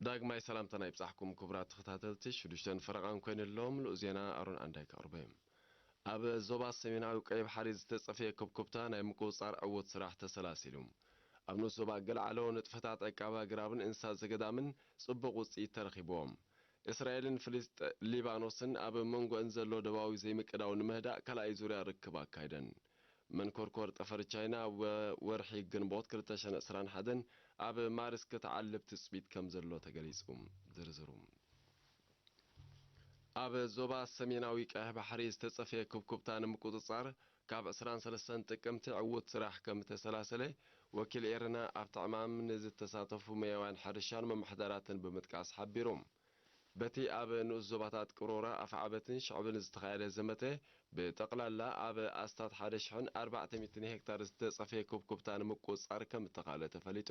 ዳግማይ ሰላምታና ይብጻሕኩም ክቡራት ተኸታተልቲ፣ ሽዱሽተን ፈረቓን ኮይኑሎም ልኡ ዜና ኣሮን ኣንዳይ ከቕርበ። ኣብ ዞባ ሰሜናዊ ቀይ ባሕሪ ዝተጸፈየ ኩብኩብታ ናይ ምቁጽጻር ዕዉት ስራሕ ተሰላሲሉ። ኣብ ንኡስ ዞባ ገልዓሎ ንጥፈታት ዕቃብ ኣግራብን እንስሳ ዘገዳምን ጽቡቕ ውጽኢት ተረኺብዎም። እስራኤልን ፍልስጥ-፣ ሊባኖስን ኣብ መንጎእን ዘሎ ደባዊ ዘይምቅዳው ንምህዳእ ካልኣይ ዙርያ ርክብ ኣካይደን። መንኮርኮር ጠፈር ቻይና ኣብ ወ-፣ ወርሒ ግንቦት ክልተ ሽሕን ዕስራን ሓደን ኣብ ማርስ ክትዓልብ ትጽቢት ከም ዘሎ ተገሊጹ። ዝርዝሩ። ኣብ ዞባ ሰሜናዊ ቀይሕ ባሕሪ ዝተጸፈየ ኩብኩብታ ንምቁጽጻር ካብ ዕስራን ሰለስተን ጥቅምቲ ዕዉት ስራሕ ከም እተሰላሰለ ወኪል ኤረና ኣብቲ ዕማም ንዝተሳተፉ መያውያን ሕርሻን መማሕደራትን ብምጥቃስ ሓቢሩ። በቲ ኣብ ንኡስ ዞባታት ቅሮራ፣ ኣፍዓበትን ሽዕብን ዝተኻየደ ዘመተ፣ ብጠቕላላ ኣብ ኣስታት ሓደ ሽሕን ኣርባዕተ ሚእትን ሄክታር ዝተጸፈየ ኩብኩብታ ንምቁጽጻር ከም እተኻእለ ተፈሊጡ።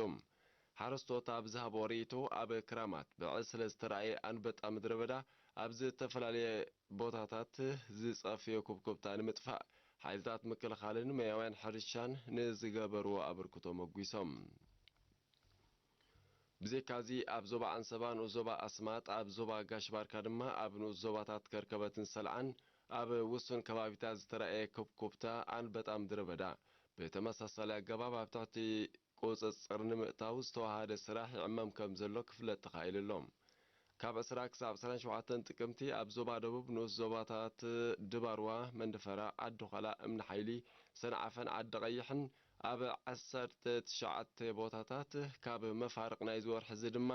ሓረስቶት ኣብ ዝሃብዎ ርእይቶ፣ ኣብ ክራማት ብዕስለ ዝተራእየ ኣንበጣ ምድረ በዳ ኣብ ዝተፈላለየ ቦታታት ዝጸፍዮ ኩብኩብታ ንምጥፋእ ሓይልታት ምክልኻልን መያውያን ሕርሻን ንዝገበርዎ ኣበርክቶ መጒሶም። ብዘይካዚ ኣብ ዞባ ዓንሰባ፣ ንኡስ ዞባ ኣስማጥ፣ ኣብ ዞባ ጋሽ ባርካ ድማ ኣብ ንኡስ ዞባታት ከርከበትን ሰልዓን ኣብ ውሱን ከባቢታት ዝተራእየ ኩብኩብታ ኣንበጣ ምድረ በዳ ብተመሳሳሊ ኣገባብ ኣብ ትሕቲ ቁጽጽር ንምእታው ዝተዋሃደ ስራሕ ይዕመም ከም ዘሎ ክፍለጥ ተኻኢሉ ኣሎ። ካብ ዕስራ ክሳብ ዕስራን ሸውዓተን ጥቅምቲ ኣብ ዞባ ደቡብ ንኡስ ዞባታት ድባርዋ፣ መንደፈራ፣ ዓዲ ዃላ፣ እምኒ ሓይሊ፣ ሰንዓፈን ዓዲ ቀይሕን ኣብ ዓሰርተ ትሽዓተ ቦታታት ካብ መፋርቕ ናይዚ ወርሒ እዚ ድማ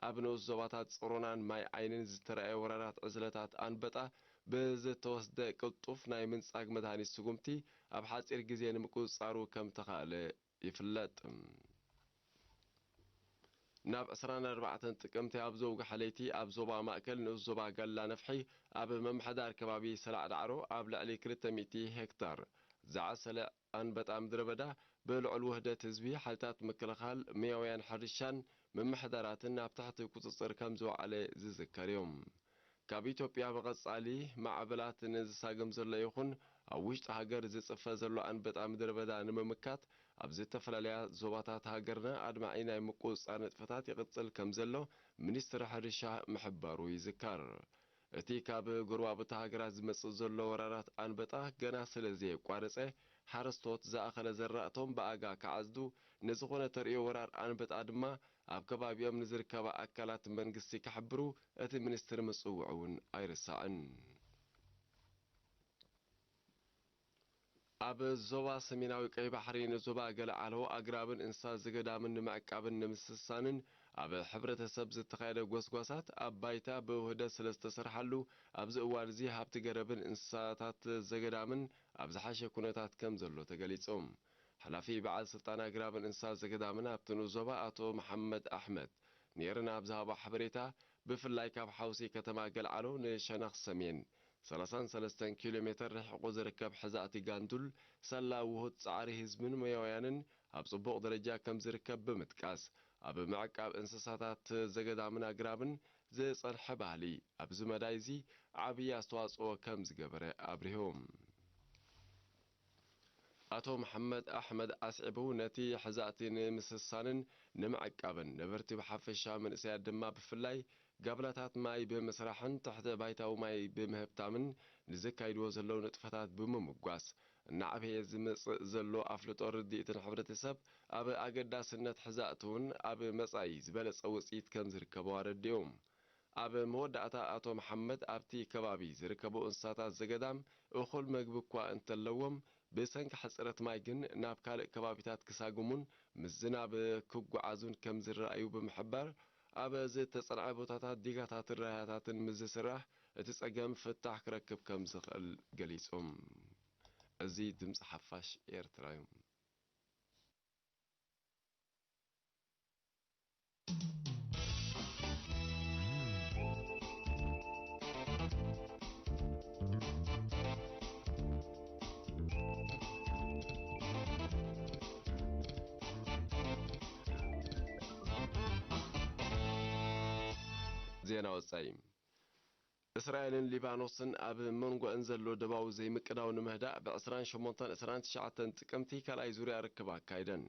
ኣብ ንኡስ ዞባታት ጽሮናን ማይ ዓይንን ዝተራእየ ወራራት ዕስለታት ኣንበጣ ብዝተወስደ ቅልጡፍ ናይ ምንጻግ መድሃኒት ስጉምቲ ኣብ ሓጺር ግዜ ንምቁጽጻሩ ከም ተኻእለ ይፍለጥ። ናብ ዕስራን ኣርባዕተን ጥቅምቲ ኣብ ዘውግሐ ለይቲ ኣብ ዞባ ማእከል ንኡስ ዞባ ጋላ ነፍሒ ኣብ ምምሕዳር ከባቢ ሰላዕ ዳዕሮ ኣብ ልዕሊ ክልተ ሚእቲ ሄክታር ዝዓሰለ ኣንበጣ ምድረ በዳ ብልዑል ውህደት ህዝቢ፣ ሓይልታት ምክልኻል፣ መያውያን ሕርሻን ምምሕዳራትን ኣብ ትሕቲ ቁጽጽር ከም ዝወዓለ ዝዝከር እዩ። ካብ ኢትዮጵያ ብቐጻሊ ማዕበላት ንዝሳገም ዘሎ ይኹን ኣብ ውሽጢ ሃገር ዝጽፈ ዘሎ ኣንበጣ ምድረ በዳ ንምምካት ኣብ ዝተፈላለያ ዞባታት ሃገርና ኣድማዒ ናይ ምቁጽጻር ንጥፈታት ይቕጽል ከም ዘሎ ሚኒስትሪ ሕርሻ ምሕባሩ ይዝከር። እቲ ካብ ጎረባብቲ ሃገራት ዝመጽእ ዘሎ ወራራት ኣንበጣ ገና ስለ ዘየቋረጸ፣ ሓረስቶት ዝኣኸለ ዘራእቶም ብኣጋ ክዓጽዱ፣ ንዝኾነ ተርእዮ ወራር ኣንበጣ ድማ ኣብ ከባቢኦም ንዝርከባ ኣካላት መንግስቲ ክሕብሩ እቲ ሚኒስትሪ ምጽውዑ እውን ኣይርሳዕን። ኣብ ዞባ ሰሜናዊ ቀይ ባሕሪ ንዞባ ገለዓሎ ኣግራብን እንስሳ ዘገዳምን ንምዕቃብን ንምስሳንን ኣብ ሕብረተሰብ ዝተኻየደ ጎስጓሳት ኣብ ባይታ ብውህደት ስለ ዝተሰርሓሉ ኣብዚ እዋን እዚ ሃብቲ ገረብን እንስሳታት ዘገዳምን ኣብ ዝሓሸ ኩነታት ከም ዘሎ ተገሊጹ። ሓላፊ በዓል ስልጣን ኣግራብን እንስሳ ዘገዳምን ኣብቲ ንኡስ ዞባ ኣቶ መሓመድ ኣሕመድ ንኤረና ኣብ ዝሃቦ ሓበሬታ፣ ብፍላይ ካብ ሓውሲ ከተማ ገልዓሎ ንሸነኽ ሰሜን ሰላሳን ሰለስተን ኪሎ ሜተር ርሒቑ ዝርከብ ሕዛእቲ ጋንዱል ሰላ ውሁድ ጻዕሪ ህዝብን ሞያውያንን ኣብ ጽቡቕ ደረጃ ከም ዝርከብ ብምጥቃስ፣ ኣብ ምዕቃብ እንስሳታት ዘገዳምን ኣግራብን ዝጸንሐ ባህሊ ኣብዚ መዳይ እዚ ዓብዪ ኣስተዋጽኦ ከም ዝገበረ ኣብሪሁ። ኣቶ መሓመድ ኣሕመድ ኣስዒቡ፣ ነቲ ሕዛእቲ ንምስሳንን ንምዕቃብን ነበርቲ ብሓፈሻ መንእሰያት ድማ ብፍላይ ጋብላታት ማይ ብምስራሕን ትሕተ ባይታዊ ማይ ብምህብታምን ንዘካይድዎ ዘለዉ ንጥፈታት ብምምጓስ፣ እናዓበየ ዝመጽእ ዘሎ ኣፍልጦ ርድኢትን ሕብረተሰብ ኣብ ኣገዳስነት ሕዛእቲ እውን ኣብ መጻኢ ዝበለጸ ውጽኢት ከም ዝርከቦ ኣረዲኡ። ኣብ መወዳእታ ኣቶ መሓመድ ኣብቲ ከባቢ ዝርከቡ እንስሳታት ዘገዳም እኹል መግቢ እኳ እንተለዎም፣ ብሰንኪ ሕጽረት ማይ ግን ናብ ካልእ ከባቢታት ክሳግሙን ምስ ዝናብ ክጓዓዙን ከም ዝረኣዩ ብምሕባር፣ ኣብ ዝተጸንዐ ቦታታት ዲጋታትን ራያታትን ምስ ዝስራሕ እቲ ጸገም ፍታሕ ክረክብ ከም ዝኽእል ገሊጹ። እዚ ድምጺ ሓፋሽ ኤርትራ እዩ። ዜና ወጻኢ። እስራኤልን ሊባኖስን ኣብ መንጎአን ዘሎ ደባዊ ዘይምቅዳው ንምህዳእ ብ ዕስራን ሸሞንተን ዕስራን ትሽዓተን ጥቅምቲ ካልኣይ ዙርያ ርክብ ኣካይደን።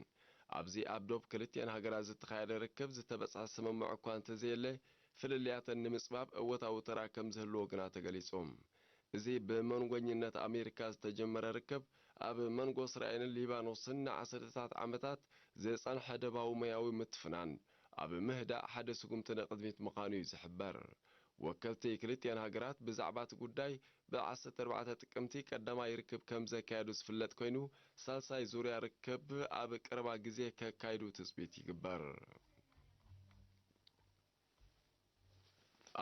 ኣብዚ ኣብ ዶብ ክልቲኣን ሃገራት ዝተኻየደ ርክብ ዝተበጽሐ ስምምዕ እኳ እንተዘየለ፣ ፍልልያተን ንምጽባብ እወታዊ ተራ ከም ዝህልዎ ግና ተገሊጹ። እዚ ብመንጎኝነት ኣሜሪካ ዝተጀመረ ርክብ፣ ኣብ መንጎ እስራኤልን ሊባኖስን ንዓሰርተታት ዓመታት ዝጸንሐ ደባዊ ሞያዊ ምትፍናን ኣብ ምህዳእ ሓደ ስጉምቲ ንቕድሚት ምዃኑ እዩ ዝሕበር። ወከልቲ ክልቲኣን ሃገራት ብዛዕባ እቲ ጉዳይ ብ ዓሰርተ ኣርባዕተ ጥቅምቲ ቀዳማይ ርክብ ከም ዘካየዱ ዝፍለጥ ኮይኑ፣ ሳልሳይ ዙርያ ርክብ ኣብ ቀረባ ግዜ ከካይዱ ትጽቢት ይግበር።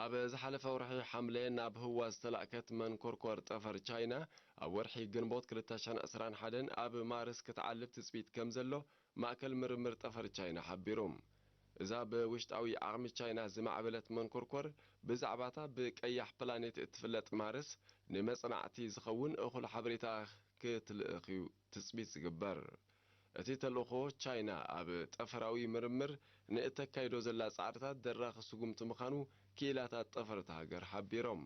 ኣብ ዝሓለፈ ወርሒ ሓምለ ናብ ህዋ ዝተላእከት መንኮርኮር ጠፈር ቻይና፣ ኣብ ወርሒ ግንቦት ክልተ ሽሕን ዕስራን ሓደን ኣብ ማርስ ክትዓልብ ትጽቢት ከም ዘሎ ማእከል ምርምር ጠፈር ቻይና ሓቢሩ። እዛ ብውሽጣዊ ዓቕሚ ቻይና ዝማዕበለት መንኮርኮር፣ ብዛዕባታ ብቀያሕ ፕላኔት እትፍለጥ ማርስ ንመጽናዕቲ ዝኸውን እኹል ሓበሬታ ክትልእኽ እዩ ትጽቢት ዝግበር። እቲ ተልእኾ፣ ቻይና ኣብ ጠፈራዊ ምርምር ንእተካይዶ ዘላ ጻዕርታት ደራኺ ስጉምቲ ምዃኑ ክኢላታት ጠፈር እታ ሃገር ሓቢሮም።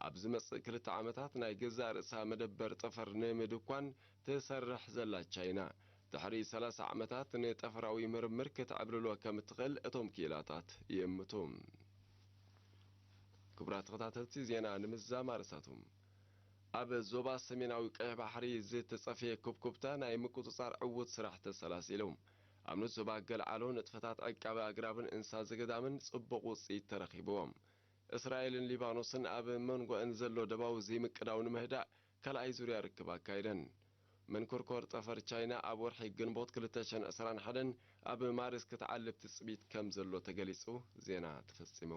ኣብ ዝመጽእ ክልተ ዓመታት ናይ ገዛእ ርእሳ መደበር ጠፈር ንምድኳን ትሰርሕ ዘላ ቻይና፣ ድሕሪ ሰላሳ ዓመታት ንጠፈራዊ ምርምር ክትዕብልሎ ከም እትኽእል እቶም ክኢላታት ይእምቱ። ክቡራት ተኸታተልቲ፣ ዜና ንምዝዛም ኣርእስታቱ። ኣብ ዞባ ሰሜናዊ ቀይሕ ባሕሪ ዝተጸፍየ ኩብኩብታ ናይ ምቁጽጻር ዕዉት ስራሕ ተሰላሲሉ። ኣብ ንኡስ ዞባ ገልዓሎ ንጥፈታት ዕቃበ ኣግራብን እንስሳ ዘገዳምን ጽቡቕ ውጽኢት ተረኺብዎም። እስራኤልን ሊባኖስን ኣብ መንጎአን ዘሎ ደባዊ ዘይምቅዳው ንምህዳእ ካልኣይ ዙርያ ርክብ ኣካይደን። መንኮርኮር ጠፈር ቻይና ኣብ ወርሒ ግንቦት ክልተ ሽሕን ዕስራን ሓደን ኣብ ማርስ ክትዓልብ ትጽቢት ከም ዘሎ ተገሊጹ። ዜና ተፈጺሙ።